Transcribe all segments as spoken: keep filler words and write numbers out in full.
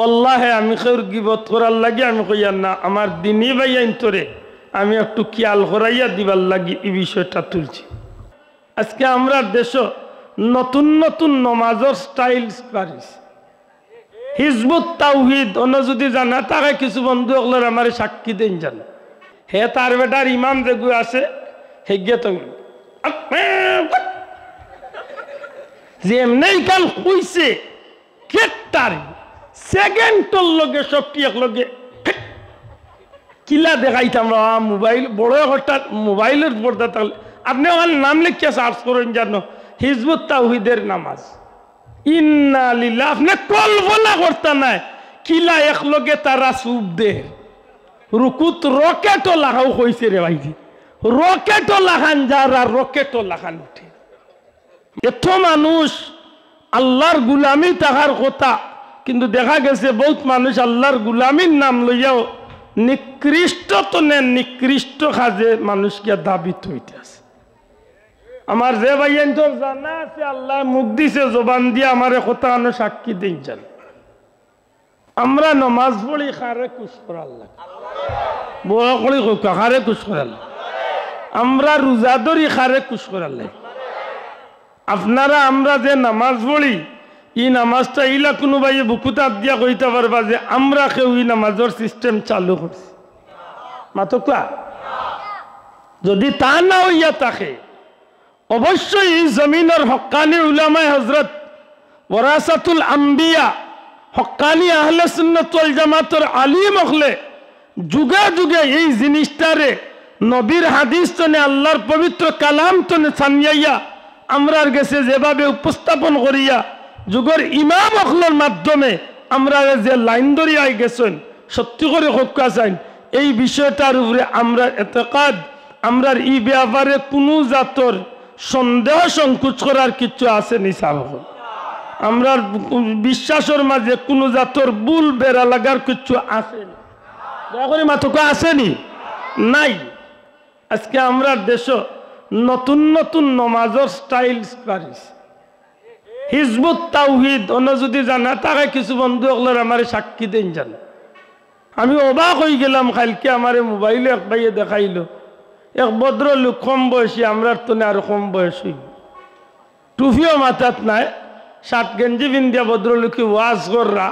আল্লাহে, আমি কেউর গিবত করার লাগি আমি কইয়ার না, আমার দিনী ভাইয়াইন্তরে আমি একটু খিয়াল করাইয়া দিবার লাগি ই বিষয়টা তুলছি। আজকে আমরার দেশো নতুন নতুন নমাজর style বাড়িছে। হিজবুত তাওহীদ, অন্য যুদি জানা থাকে কিছু বন্ধু অকলর আমারে সাক্ষী দেইন জানো। হে তার বেটার ইমাম যেগু আছে, হেগিয়ে তো যেমনে ইখান কইছে, কেট্টারি, সেকেন্ডর লগে সবটি এক লগে। কিলা দেখাইতাম বাবা, মোবাইল বড় একটা মোবাইলর পর্দা থাকলে আপনে আমার নাম লেখিয়া search করইন জানো, হিজবুত তাওহীদের নামাজ। ইন্না লিল্লাহ, আপনে কল্পনা করতা নায়, কিলা এক লগে তারা সুপ দের। রুকুত রকেটও লাখাও কইছে রে ভাইজি, রকেটও লাখান যার আর রকেটও লাখান উঠে। এত মানুষ আল্লাহর গুলামি থাকার কথা, কিন্তু দেখা গেছে বহুত মানুষ আল্লাহর গুলামির নাম লইয়াও নিকৃষ্ট তনে নিকৃষ্ট কাজে মানুষ গিয়া দাবিত হইতে আছে। আমার যে ভাইয়াইন্তর জানা আছে, আল্লায় মুখ দিছে জবান দিয়া আমারে কথা আনো সাক্ষী দেইন জানো। আমরা নমাজ পড়ি কারে খুশ করার লাগি? বড় করি কউক, কারে খুশ করার লাগি? আমরা রোজা ধরি কারে খুশ করার লাগি? আপনারা আমরা যে নমাজ পড়ি, ই নমাজটা ইলা কুনু ভাইয়ে বুকুত আত দিয়া কইতা পারবা যে আমরা কেউ ই নমাজর system চালু করছি? মাতউক্কা। যুদি তা না অইয়া থাকে, অবশ্যই ই জমিনর হক্কানি উলামায়ে হজরত, ওয়ারাসাতুল আম্বিয়া, হক্কানি আহলে সুন্নাত ওয়াল জামাতর আলিম অকলে যুগে যুগে এই জিনিসটারে নবীর হাদিস তনে, আল্লাহর পবিত্র কালাম তনে ছানিয়াইয়া আমরার গেছে যেভাবে উপস্থাপন করিয়া যুগর ইমাম অকলর মাধ্যমে আমরারে যে লাইন ধরিয়া গেছইন, সত্যি করি কউক্কা চাইন, এই বিষয়টার উপরে আমরার এতেকাদ, আমরার ই ব্যাপারে কুনু জাতর সন্দেহ সংকোচ করার কিচ্ছু আছে নি সাব অকল? আমরার বিশ্বাসর মাঝে কুনু জাতর ভুল বেড়া লাগার কিচ্ছু আছে নি? দয়া করি মাতউক্কা, আছে নি? নাই। আজকে আমরার দেশো নতুন নতুন নমাজর style বাড়িছে। হিজবুত তাওহীদ, অন্য যুদি জানা থাকে কিছু বন্ধু অকলর আমারে সাক্ষী দেইন জানো। আমি অবাক অইগেলাম, কাইলকে আমারে মোবাইলো এক ভাইয়ে দেখাইলো, এক ভদ্রলোক কম বয়সী, আমরার তনে আরো কম বয়স অইবো, টুপিও মাথাত নাই, শার্ট গেঞ্জি পিন্দিয়া ভদ্রলোকে ওয়াজ কররা।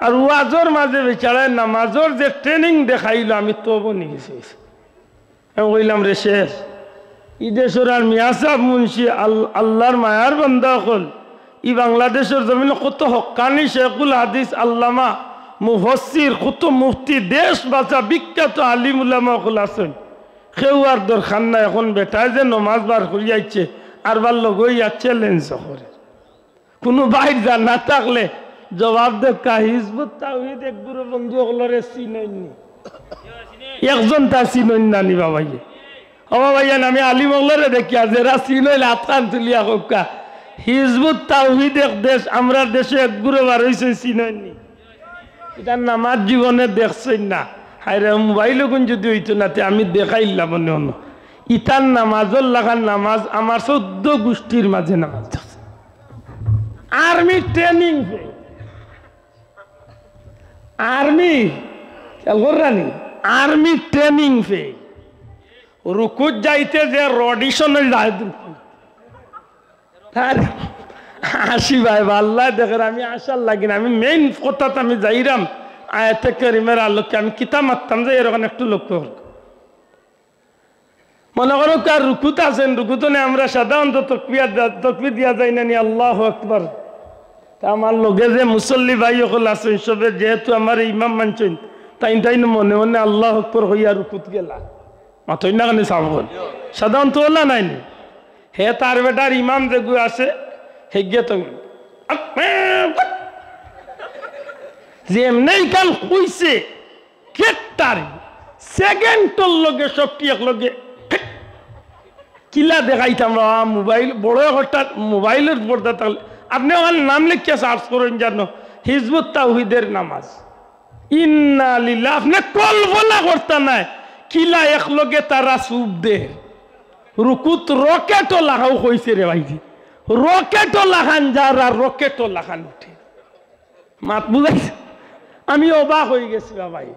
আর ওয়াজর মাঝে বেচারায় নামাজর যে training দেখাইলো, আমি তো বনি গেছি। আমি কইলাম, রে শেখ, ই দেশর আর মিয়া সাব মুন্সি, আল-, আল্লাহর মায়ার বান্দা অকল, ই বাংলাদেশর জমিনো কত হক্কানি শেখুল হাদিস আল্লামা মুফাসসির, কত মুফতি, দেশ বাঁচা বিখ্যাত আলিম উলামা অকল আছইন। কেউ আর দরকার নাই। এখন বেটায় যে নমাজ বার করিয়া আইছে, আর বার লগে ইয়া challenge করে। কুনু ভাইর জানা থাকলে জবাব দেউক্কা, হিজবুত তাওহীদ এগুর বন্ধু অকলরে চিনইন নি? একজন তা চিনইন না নি বাবাইয়ে? ও বাবাইয়ান, আমি আলিম অকলরে দেখিয়ার, যেরা চিনইন আতখান তুলিয়া কউক্কা। হিজবুত তাওহীদ এক দেশ, আমরার দেশো এগুর বার অইছে, চিনইন নি? ইতার নামাজ জীবনে দেখছইন না। হায়রে, মোবাইল অগুন যুদি অইতো না, তে আমি দেখাইলাম মনে অনো। ইতার নামাজর লাখান নামাজ আমার চৌদ্দ গুষ্টির মাঝে নামাজ দেখছে। আর্মি ট্রেনিং পে, আর্মি, খেয়াল কররানি, আর্মি ট্রেনিং পে, রুকুত যাইতে যে রডিশনে যায়, তার হাসি ভাই, আল্লায় দেখের, আমি আশার লাগি না, আমি মেইন কথাত আমি যাইরাম, আয়াতে কারিমার আলোকে আমি কিতা মাততাম যে এরকম একটু লক্ষ্য করো। মনে করো, কার রুকুত আছেন, রুকুত নে আমরা সাধারণত তকবির দা-, তকবির দিয়া যাই না নি, আল্লাহু আকবার। তা আমার লগে যে মুসল্লি ভাই অকল আছইন, সবে যেহেতু আমারে ইমাম মানছইন, তাইন তাইন মনে মনে আল্লাহু আকবার কইয়া রুকুত গেলা। মাতইন না কেনে সাব অকল? সাধারণত অলা নায় নি। হে তার বেটার ইমাম যেগু আছে, হেগিয়ে তো যেমনে ইখান কইছে, কেট্টারি, সেকেন্ডর লগে সবটি এক লগে। কিলা দেখাইতাম বাবা, মোবাইল বড় একটা মোবাইলর পর্দা থাকলে আপনে আমার নাম লেখিয়া search করইন জানো, হিজবুত তাওহীদের নামাজ। ইন্না লিল্লাহ, আপনে কল্পনা করতা নায়, কিলা এক লগে তারা সুপ দের। রুকুত রকেটও লাখাও কইছে রে ভাইজি, রকেটও লাখান যার আর রকেটও লাখান উঠে। মাত বুঝাইছে? আমি অবাক অইগেছি বাবাই।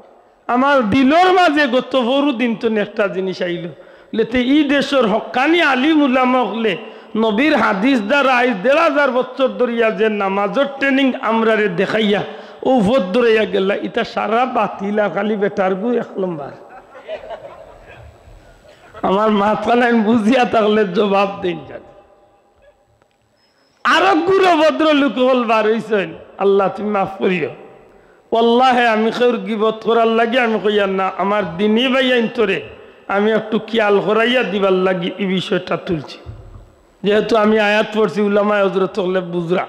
আমার দিলর মাজে গত পরু দিন তো একটা জিনিস আইলো, লেতে ই দেশর হক্কানি আলিম উলামা অকলে নবীর হাদিস দ্বারা আইজ দেড় হাজার বছর ধরিয়া যে নামাজর training আমরারে দেখাইয়া ও ভোট ধরাইয়া গেলা, ইটা সারা বাতিল, আর খালি বেটার গু এক নম্বর। আমার মাতখানাইন বুঝিয়া থাকলে জবাব দেইন জানি। আরো গুরু ভদ্রলোক অকল বার অইছইন, আল্লাহ তুমি মাফ করিও। ওয়াল্লাহে আমি কেউর গিবত করার লাগি আমি কইয়ার না, আমার দিনী ভাইয়াইন্তরে আমি একটু খিয়াল করাইয়া দিবার লাগি ই বিষয়টা তুলছি। যেহেতু আমি আয়াত পড়ছি, উলামায়ে হযরত অকলে বুঝরা।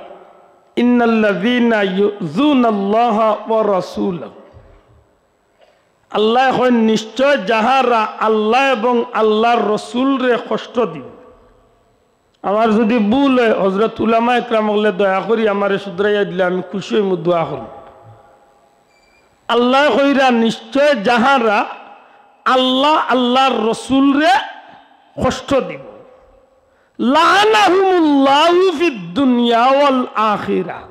ইন্নাল্লাযীনা ইউযুনাল্লাহা ওয়া রাসূলাহু। আল্লায় কইন, নিশ্চয় যাহারা আল্লাহ এবং আল্লাহর রসুলরে কষ্ট দিবো। আমার যুদি ভুল অয়, হযরত উলামায়ে কেরাম অকলে দয়া করি আমারে শুধরাইয়া দিলে আমি খুশি অইমু, দোয়া করমু। আল্লায় কইরা, নিশ্চয় যাহারা আল্লাহ, আল্লাহর রসুলরে কষ্ট দিবো, লাআনাহুমুল্লাহু ফিদ দুনিয়া ওয়াল আখিরা।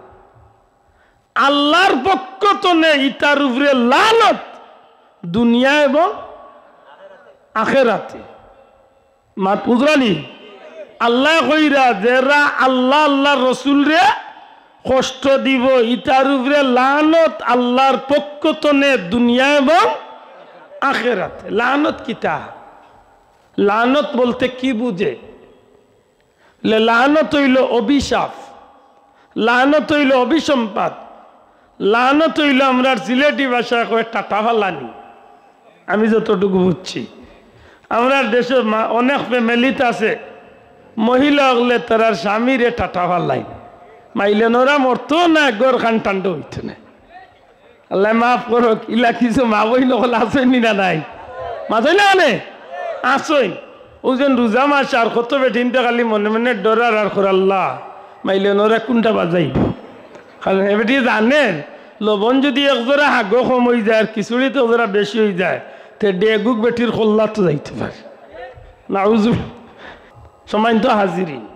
আল্লাহর পক্ষ তনে ইতার উপরে লানত দুনিয়া এবং আখেরাতে। মাত বুঝরানি? আল্লায় কইরা যেরা আল্লাহ, আল্লাহর রসুলরে কষ্ট দিবো, ইতার উপরে লানত আল্লাহর পক্ষ তনে দুনিয়া এবং আখেরাতে। লানত কিতা? লানত বলতে কি বুঝে? লে-, লানত অইলো অভিশাপ, লানত অইলো অভিসম্পাত, লানত অইলো আমরার সিলেটি ভাষায় কয় টাটা ফালানি। আমি যতটুকু বুঝছি, আমরার দেশো মা-, অনেক family-ত আছে, মহিলা অকলে তারার স্বামীরে টাটা ফালাইন, মাইলে নরা মরতো না, ঘরখান ঠান্ডা অইতো না। আল্লায় মাফ করউক, ইলা কিছু মা-বইন অকল আছইন নি না নাই? মাতইন না কেনে? আছইন। অউ যেন রোজা মাস আর কত বেটিন্তে খালি মনে মনে ডরার আর কর, "আল্লাহ, মাইলে নরা কুনটা বাজাইবো?" কারণ হে বেটি জানে, লবণ যুদি এক জরা হাগো কম অইযায় আর খিচুড়িত এক জরা বেশি অইযায়, তে ডেগুক বেটির কল্লাত যাইতো পারে। নাউজু-, সম্মানিত হাজিরিন,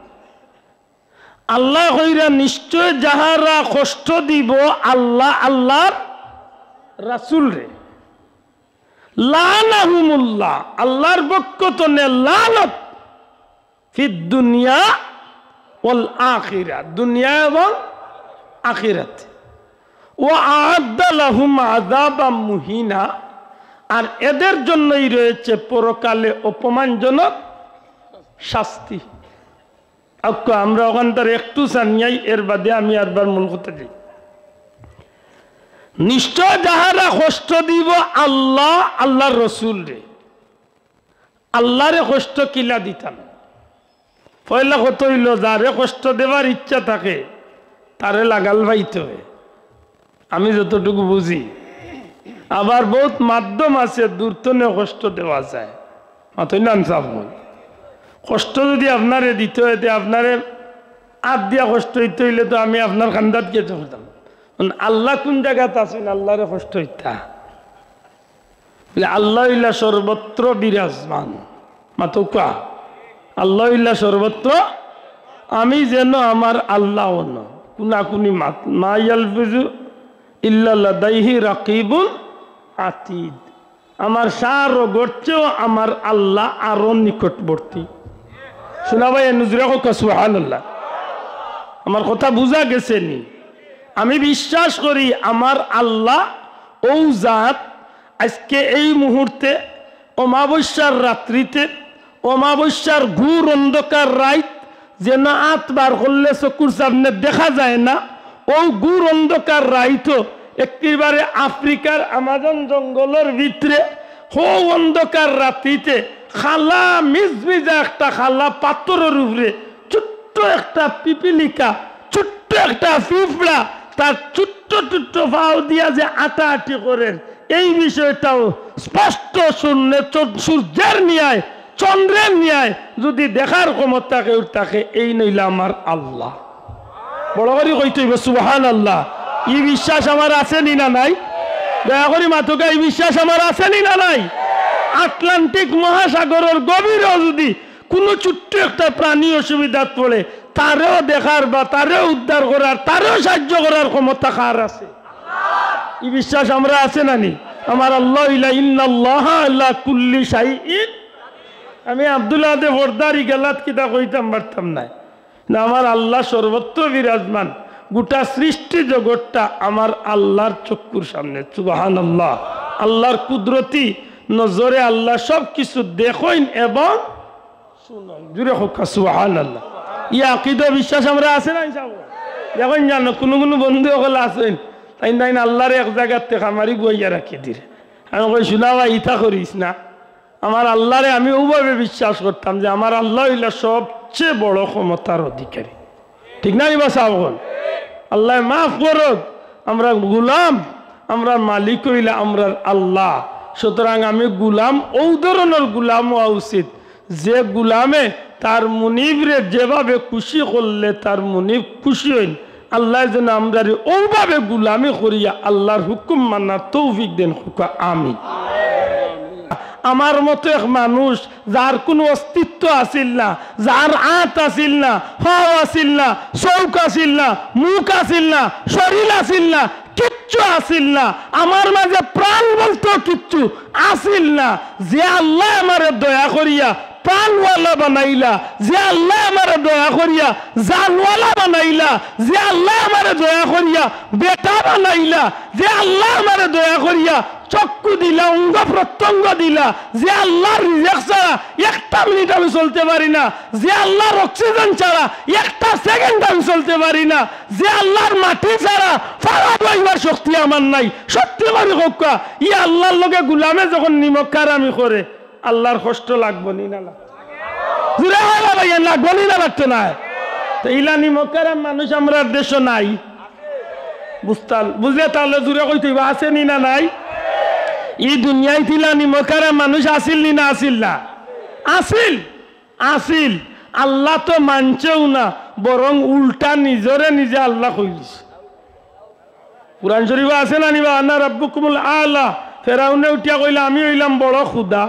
আল্লায় কইরা, নিশ্চয় যাহারা কষ্ট দিবো আল্লাহ, আল্লাহর রাসুলরে, লাআনাহুমুল্লাহ, আল্লাহর পক্ষ তনে লানত, ফিদ দুনিয়া ওয়াল আখিরা, দুনিয়া এবং আখিরাতে। ওয়া আ'আদ্দা লাহুম আযাবাম মুহিনা, আর এদের জন্যই রয়েছে পরকালে অপমানজনক শাস্তি। আক্কা, আমরা অখানতার একটু ছানিয়াই, এর বাদে আমি আরবার মূল কথাত যাই। নিশ্চয় যাহারা কষ্ট দিবো আল্লাহ, আল্লাহর রসুলরে, আল্লাহরে কষ্ট কিলা দিতাম? পয়লা কথা অইলো, যারে কষ্ট দেওয়ার ইচ্ছা থাকে, তারে লাগাল পাইতে অয়। আমি যতটুকু বুঝি, আবার বউত মাধ্যম আছে দূর তনে কষ্ট দেওয়া যায়। মাতইন না আনসাফ অকল। কষ্ট যুদি আপনারে দিতে অয়, তে আপনারে আত দিয়া কষ্ট দিতে অইলে তো আমি আপনার কান্দাত গিয়া ধরতাম। কারণ আল্লাহ কুন জাগাত আছইন, আল্লাহরে কষ্ট দিতা। বলে, আল্লাহ অইলা সর্বত্র বিরাজমান। মাতউক্কা, আল্লাহ অইলা সর্বত্র, আমি যেন আমার আল্লাহ অন। কুনাকুনি মাত, মা ইয়ালফিজু ইল্লা লাদাইহি রাকিবুন আতিদ। আমার সার ও গড়ছেও আমার আল্লাহ আরো নিকটবর্তী। শুনা ভাই, নুজুরে কউক্কা সুবহানাল্লাহ। আমার কথা বুঝা গেছে নি? আমি বিশ্বাস করি আমার আল্লাহ অউ জাত আজকে এই মুহূর্তে অমাবস্যার রাত্রিতে, অমাবস্যার ঘোর অন্ধকার রাইত, যেন আত বার করলে চকুর সামনে দেখা যায় না, অউ ঘোর অন্ধকার রাইতো একেবারে আফ্রিকার আমাজন জঙ্গলর ভিতরে হউ অন্ধকার রাত্রিতে কালা মিজমিজা একটা কালা পাথরর উপরে ছোট্ট একটা পিপিলিকা, ছোট্ট একটা পিঁপড়া, তার ছোট্ট ছোট্ট পাও দিয়া যে আটাআটি করের, এই বিষয়টাও স্পষ্ট শূন্যে চন-, সূর্যের ন্যায়, চন্দ্রের ন্যায় যুদি দেখার ক্ষমতা কেউর থাকে, এইন অইলা আমার আল্লাহ। বড় করি কইতে অইবো, সুবহানাল্লাহ। ই বিশ্বাস আমার আছে নি না নাই? দয়া করি মাতউক্কা, ই বিশ্বাস আমার আছে নি না নাই? আটলান্টিক মহাসাগরর গভীরেও যুদি কুনু ছোট্ট একটা প্রাণী অসুবিধাত পড়ে, তারেও দেখার বা তারেও উদ্ধার করার, তারেও সাহায্য করার ক্ষমতা কার আছে? ই বিশ্বাস আমরার আছে না নি? আমার আল্লাহ ইলা, ইন্নাল্লাহা আলা কুল্লি শাইইন। আমি আব্দুল আহাদে পর্দার ই গেলাত কিতা কইতাম পারতাম নায়। না, আমার আল্লাহ সর্বত্র বিরাজমান। গোটা সৃষ্টি জগৎটা আমার আল্লাহর চক্ষুর সামনে। সুবহানাল্লাহ। আল্লাহর কুদরতি নজরে আল্লাহ সব কিছু দেখইন এবং শুনইন। জুরে কউক্কা সুবহানাল্লাহ। ই আকিদা বিশ্বাস আমরার আছে না ইনশাআল্লাহ? দেখইন জানো, কুনু কুনু বন্ধু অকল আছইন, তাইন তাইন আল্লাহরে এক জাগাত টেকা মারি বওয়াইয়া রাখি দিরে। আমি কই, "হুনা ভাই, ইতা করিস না।" আমার আল্লাহরে আমি অউভাবে বিশ্বাস করতাম যে আমার আল্লাহ অইলা সবচেয়ে বড় ক্ষমতার অধিকারী। ঠিক না নি বা সাব অকল? আল্লায় মাফ করউক, আমরা গুলাম, আমরার মালিক অইলা আমরার আল্লাহ। সুতরাং আমি গুলাম, অউ ধরনর গুলাম অওয়া উচিত যে গুলামে তার মুনিবরে যেভাবে খুশি করলে তার মুনিব খুশি অইন। আল্লায় যেন আমরারে অউভাবে গুলামি করিয়া আল্লাহর হুকুম মানার তৌফিক দেইন, কউক্কা আমিন। আমার মতো এক মানুষ, যার কুনু অস্তিত্ব আছিল না, যার আত আছিল না, পাও আছিল না, চউখ আছিল না, মুখ আছিল না, শরীর আছিল না, কিচ্ছু আছিল না, আমার মাঝে প্রাণ বলতেও কিচ্ছু আছিল না, যে আল্লায় আমারে দয়া করিয়া প্রাণওয়ালা বানাইলা, যে আল্লায় আমারে দয়া করিয়া জানওয়ালা বানাইলা, যে আল্লায় আমারে দয়া করিয়া বেটা বানাইলা, যে আল্লায় আমারে দয়া করিয়া চক্ষু দিলা, অঙ্গ প্রত্যঙ্গ দিলা, যে আল্লাহর রিজিক ছাড়া একটা মিনিট আমি চলতে পারি না, যে আল্লাহর অক্সিজেন ছাড়া একটা সেকেন্ড আমি চলতে পারি না, যে আল্লাহর মাটি ছাড়া ফাড়া বওয়াইবার শক্তি আমার নাই। সত্যি করি কউক্কা, ই আল্লাহর লগে গুলামে যখন নিমক হারামি করে, আল্লাহর কষ্ট লাগবো নি না? লাগ-, জুরে কউক্কা ভাই, লাগবো নি না, লাগতো নায়? তো ইলা নিমক হারাম মানুষ আমরার দেশো নাই। বুঝতাল-, বুঝলে তাইলে জুরে কইতে অইবো, আছে নি না নাই? ই দুনিয়াত ইলা নিমক হারাম মানুষ আছিল নি না আছিল না? আছিল, আছিল। আল্লাহ তো মানছেও না, বরং উল্টা নিজরে নিজে আল্লাহ কইলিছে। কুরআন শরীফো আছে না নি বা, "আনা রাব্বুকুমুল আলা"? ফেরাউনে উঠিয়া কইলা, "আমি অইলাম বড় খুদা।"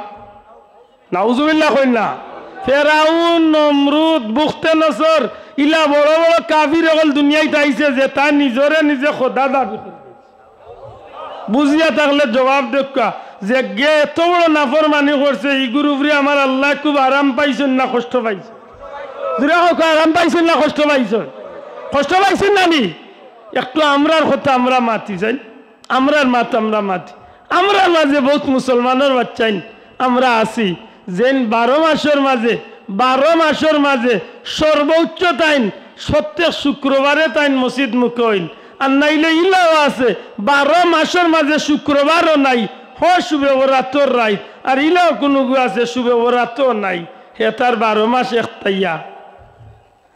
নাউজুবিল্লাহ কইন না। ফেরাউন, নমরুদ, বুখতে নসর, ইলা বড় বড় কাফির অকল দুনিয়াত আইছে যে তারা নিজরে নিজে খোদা দাবি করে। বুঝিয়া থাকলে জবাব দেউক্কা, যেগিয়ে এত বড় নাফরমানি করছে, ইগুর উপরে আমার আল্লায় খুব আরাম পাইছইন না কষ্ট পাইছইন? জুরে কউক্কা, আরাম পাইছইন না কষ্ট পাইছইন? কষ্ট পাইছইন না নি? একটু আমরার কথা আমরা মাতি যাই। আমরার মাত আমরা মাতি। আমরার মাঝে বউত মুসলমানর বাচ্চাইন আমরা আছি, যেইন বারো মাসর মাঝে, বারো মাসর মাঝে সর্বোচ্চ তাইন প্রত্যেক শুক্রবারে তাইন মসজিদ মুখে অইন। আর নাইলে ইলাও আছে, বারো মাসর মাঝে শুক্রবারও নাই, হ শবে বরাতর রাইত, আর ইলাও কুনুগু আছে শবে বরাতও নাই, হে তার বারো মাস একটাইয়া।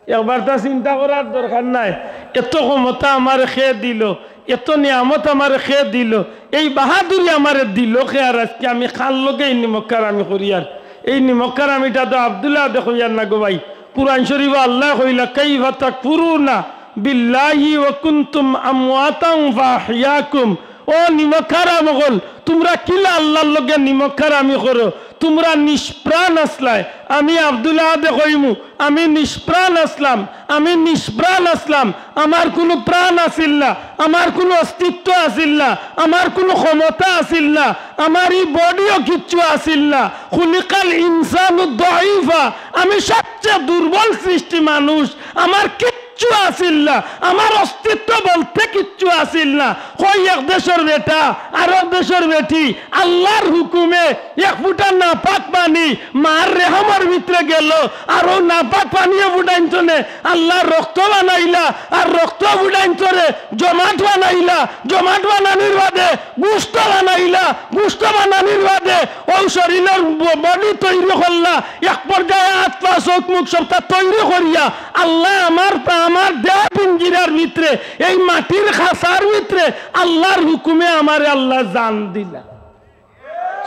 একবার তা চিন্তা করার দরকার নাই, এত ক্ষমতা আমারে কে দিল, এত নিয়ামত আমারে কে দিল, এই বাহাদুরি আমারে দিল কে, আর আজকে আমি কার লগে ই নিমক হারামি করিয়ার? এই নিমক হারামিটা তো আব্দুল আহাদে কইয়ার না গো ভাই। কুরআন শরীফো আল্লায় কইলা, "কাইফা তাকফুরুনা বিল্লাহি ওয়া কুনতুম আমওয়াতান ফাআহইয়াকুম।" ও নিমক হারাম অকল, তুমরা কিলা আল্লাহর লগে নিমক হারামি করো? তুমরা নিষ্প্রাণ আছলায়। আমি আব্দুল আহাদে কইমু, আমি নিষ্প্রাণ আছলাম, আমি নিষ্প্রাণ আছলাম। আমার কুনু প্রাণ আছিল না, আমার কুনু অস্তিত্ব আছিল না, আমার কুনু ক্ষমতা আছিল না, আমার ই বডিও কিচ্ছু আছিল না। খুলিকাল ইনসানু দাঈফা, আমি সবচেয়ে দুর্বল সৃষ্টি মানুষ, আমার কিচ্ছু আছিল না, আমার অস্তিত্ব বলতে কিচ্ছু আছিল না। কই এক দেশর বেটা, আরক দেশর বেটি, আল্লাহর হুকুমে এক ফুটা নাপাক পানি মার রেহমর ভিতরে গেল, আর অউ নাপাক পানিয়ে ফুটাইন তনে আল্লাহর রক্ত বানাইলা, আর রক্ত ফুটাইন তরে জমাট বানাইলা, জমাট বানানির বাদে গুস্ত বানাইলা, গুস্ত বানানির বাদে অউ শরীলর ব-, বডি তৈরি করলা, এক পর্যায়ে আত পা চউখ মুখ সবটা তৈরি করিয়া আল্লায় আমার পা-, আমার দেহ পিঞ্জিরার ভিতরে, এই মাটির খাঁচার ভিতরে আল্লাহর হুকুমে আমারে আল্লায় জান দিলা।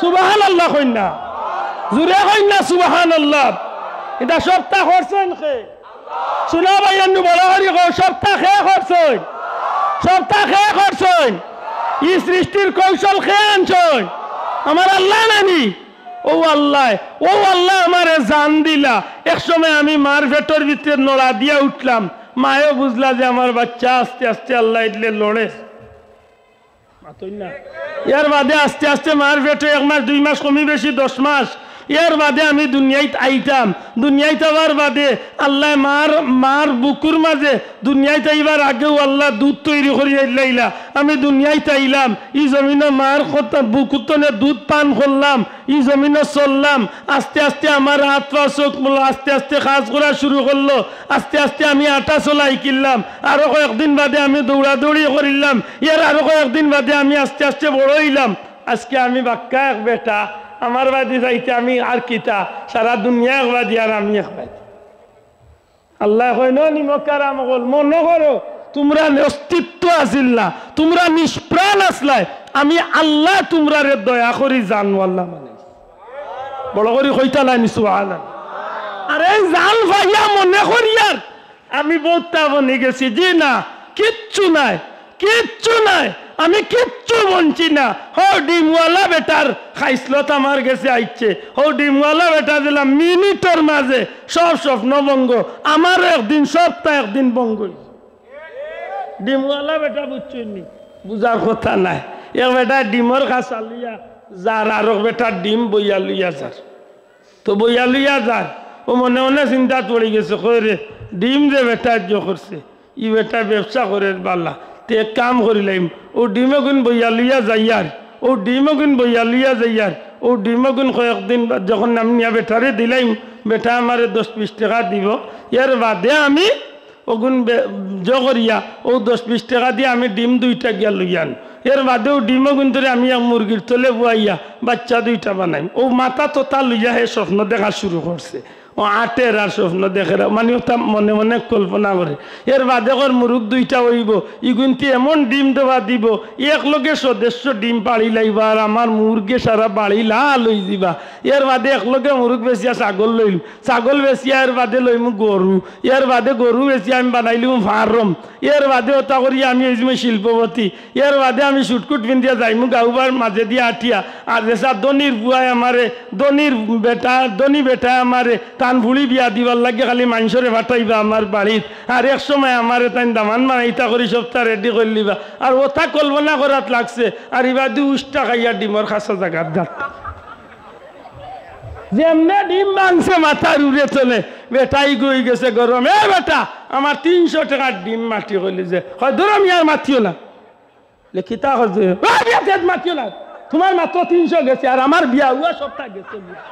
সুবহানাল্লাহ কইন না, জুরে কইন না সুবহানাল্লাহ। ইটা সবটা করছইন কে? শুনা ভাই, এমনি বড় করি কও, সবটা কে করছইন? সবটা কে করছইন? ই সৃষ্টির কৌশল কে আনছইন? আমার আল্লায় নানি? অউ আল্লায়, অউ আল্লায় আমারে জান দিলা। এক সময় আমি মার পেটর ভিতরে নড়া দিয়া উঠলাম, মায়ও বুঝলা যে আমার বাচ্চা আস্তে আস্তে আল্লাহ ইদলে লড়ে। মাতইন না। এর বাদে আস্তে আস্তে মার পেটো এক মাস, দুই মাস, কমি বেশি দশ মাস। এর বাদে আমি দুনিয়াইত আইতাম। দুনিয়াইত আওয়ার বাদে আল্লায় মার, মার বুকুর মাঝে দুনিয়াইত আইবার আগেউ আল্লায় দুধ তৈরি করি আইলাইলা। আমি দুনিয়াইত আইলাম, ই জমিনো মার কথা বুকুর তনে দুধ পান করলাম, ই জমিনো চললাম। আস্তে আস্তে আমার আত পা চোখ মুখ আস্তে আস্তে কাজ করা শুরু করলো। আস্তে আস্তে আমি আটা চলা হিকিলাম। আরো কয়েকদিন বাদে আমি দৌড়াদৌড়ি করিলাম। এর আরো কয়েকদিন বাদে আমি আস্তে আস্তে বড় অইলাম। আজকে আমি বাক্কা এক বেটা, আমার বাদে যাইতে আমি আর কিতা, সারা দুনিয়া এক বাদে আর আমি এক বাদে। আল্লায় কইন, "ও নিমক হারাম অকল, মনো করো, তুমরার অস্তিত্ব আছিল না, তুমরা নিষ্প্রাণ আছলায়, আমি আল্লায় তুমরারে দয়া করি জানওয়ালা বানাইছি।" বড় করি কইতা নায় নি সুবহানাল্লাহ? আর এই জান পাইয়া মনো করিয়ার আমি বউততা বনি গেছি। জি না, কিচ্ছু নাই, কিচ্ছু নাই, আমি কিচ্ছু বনছি না। হউ ডিমওয়ালা বেটার খাইছলত আমার গেছে আইছে। হউ ডিমওয়ালা বেটা দিলাম মিনিটর মাঝে সব স্বপ্ন ভঙ্গ। আমারও একদিন সবতা একদিন ভঙ্গ অইবো। ডিমওয়ালা বেটা বুঝছইন নি? বুঝার কথা নায়। এক বেটা ডিমর খাসা লইয়া যার, আরক বেটা ডিম বইয়া লইয়া যার। তো বইয়া লইয়া যার, ও মনে মনে চিন্তাত পড়ি গেছে, কয় রে, ডিম যে বেটা ইজ্জো করছে, ই বেটা ব্যবসা করের বালা, তে এক কাম করিলাইম, অউ ডিমগুন বইয়া লইয়া যাইয়ার, অউ ডিমগুন বইয়া লইয়া যাইয়ার, অউ ডিমগুন কয়েকদিন বাদ যখন আমি নিয়া বেটারে দিলাইম, বেটা আমারে দশ বিশ টেকা দিবো, এর বাদে আমি অগুন বে-, জো করিয়া অউ দশ বিশ টেকা দিয়া আমি ডিম দুইটা গিয়া লইয়ান। এর বাদে অউ ডিম অগুন ধরি আমি এক মুরগির তলে বুয়াইয়া বাইচ্চা দুইটা বানাইম। অউ মাথা তথা লইয়া হে স্বপ্ন দেখা শুরু করছে। অউ আটের আর স্বপ্ন দেখের, মানি অতা মনে মনে কল্পনা করের। এর বাদে কর মুরুগ দুইটা অইবো, ইগুনতে এমন ডিম দেওয়া দিবো, একলগে সদস্য ডিম পাড়ি লাইবা, আর আমার মুরগে সারা বাড়ি লাল অইযিবা। এর বাদে একলগে মুরুগ বেচিয়া ছাগল লইল, ছাগল বেচিয়া এর বাদে লইমু গরু, এর বাদে গরু বেচিয়া আমি বানাইলিমু ফার্ম, এর বাদে অতা করিয়া আমি অইযিমু শিল্পপতি, এর বাদে আমি শুটকুট পিন্দিয়া যাইমু গাউবার মাঝে দিয়া আটিয়া, আর যেছা ধনির পুয়ায় আমারে, ধনির বেটা, ধনি বেটায় আমারে তান ফুড়ি বিয়া দিবার লাগি খালি মানষরে পাঠাইবা আমার বাড়িত, আর এক সময় আমারে তাইন দামান বানাইতা করি সবতা রেডি করিলিবা। আর অতা কল্পনা করাত লাগছে, আর ইবাদি উষ্টা খাইয়া ডিমর খাসা জাগাত যার। যেমনে ডিম ভাংছে মাথার উরে তলে, বেটাই গই গেছে গরম। "এ বেটা, আমার তিনশো টেকার ডিম মাটি কইলি যে।" কয়, "ধুরো মিয়া, আর মাতিও না।" লে, "কিতা করছে?" "ও বিয়া, তেজ মাতিও না। তুমার মাত্র তিনশো গেছে, আর আমার বিয়া অওয়া সবতা গেছে মিয়া।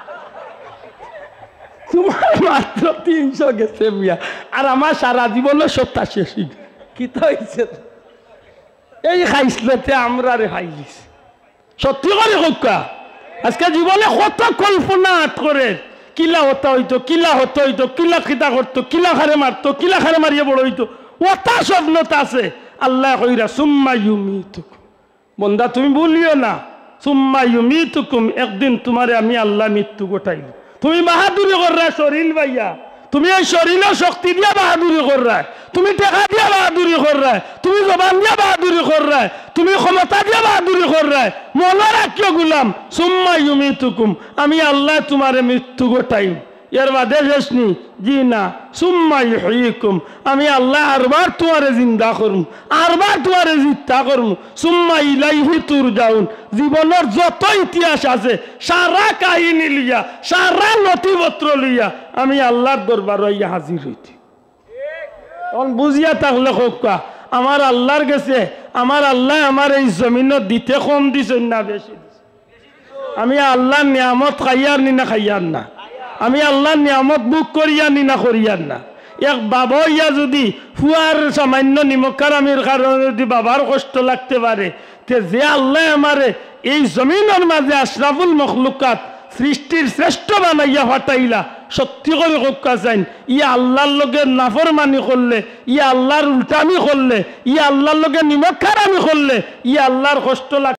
তুমার মাত্র তিনশো গেছে মিয়া, আর আমার সারা জীবনর সবতা শেষ অই গেছে।" কিতা অইছে? এই খাইছলতে আমরারে খাইলিছে। সত্যি করি কউক্কা, আজকে জীবনে কত কল্পনা আট করের, কিলা অতা অইতো, কিলা অতা অইতো, কিলা কিতা করতো, কিলা কারে মারতো, কিলা কারে মারিয়া বড় অইতো, অতা স্বপ্নতা আছে। আল্লায় কইরা, "সুম্মা ইউমিতুকুম।" বন্দা, তুমি ভুলিও না, "সুম্মা ইউমিতুকুম", একদিন তুমারে আমি আল্লায় মৃত্যু ঘটাইমু। তুমি বাহাদুরি কররায় শরীল পাইয়া, তুমি এই শরীলর শক্তি দিয়া বাহাদুরি কররায়, তুমি টেকা দিয়া বাহাদুরি কররায়, তুমি জবান দিয়া বাহাদুরি কররায়, তুমি ক্ষমতা দিয়া বাহাদুরি কররায়। মনো রাখিও গুলাম, "সুম্মা ইউমিতুকুম", আমি আল্লায় তুমারে মৃত্যু ঘটাইমু। এর বাদে শেষ নি? জি না। "সুম্মা ইউহয়িকুম", আমি আল্লায় আরবার তুমারে জিন্দা করমু, আরবার তুমারে জিন্দা করমু। "সুম্মা ইলাইহি তুরজাউন", জীবনর যত ইতিহাস আছে, সারা কাহিনী লইয়া, সারা নথিপত্র লইয়া আমি আল্লার দরবারো আইয়া হাজির অইতে। অখন বুঝিয়া থাকলে কউক্কা, আমার আল্লার গেছে, আমার আল্লায় আমারে এই জমিনো দিতে কম দিছইন না বেশি দিছইন? আমি আল্লার নিয়ামত খাইয়ার নি না খাইয়ার না? আমি আল্লার নিয়ামত ভোগ করিয়ার নি না করিয়ার না? এক বাবা অইয়া যুদি ফুয়ার সামান্য নিমক হারামির কারণে যুদি বাবার কষ্ট লাগতে পারে, তে যে আল্লায় আমারে এই জমিনর মাঝে আশরাফুল মখলুকাত, সৃষ্টির শ্রেষ্ঠ বানাইয়া পাঠাইলা, সত্যি করি কউক্কা চাইন, ই আল্লার লগে নাফরমানি করলে, ই আল্লার উল্টামি করলে, ই আল্লার লগে নিমক হারামি করলে, ই আল্লার কষ্ট লাগ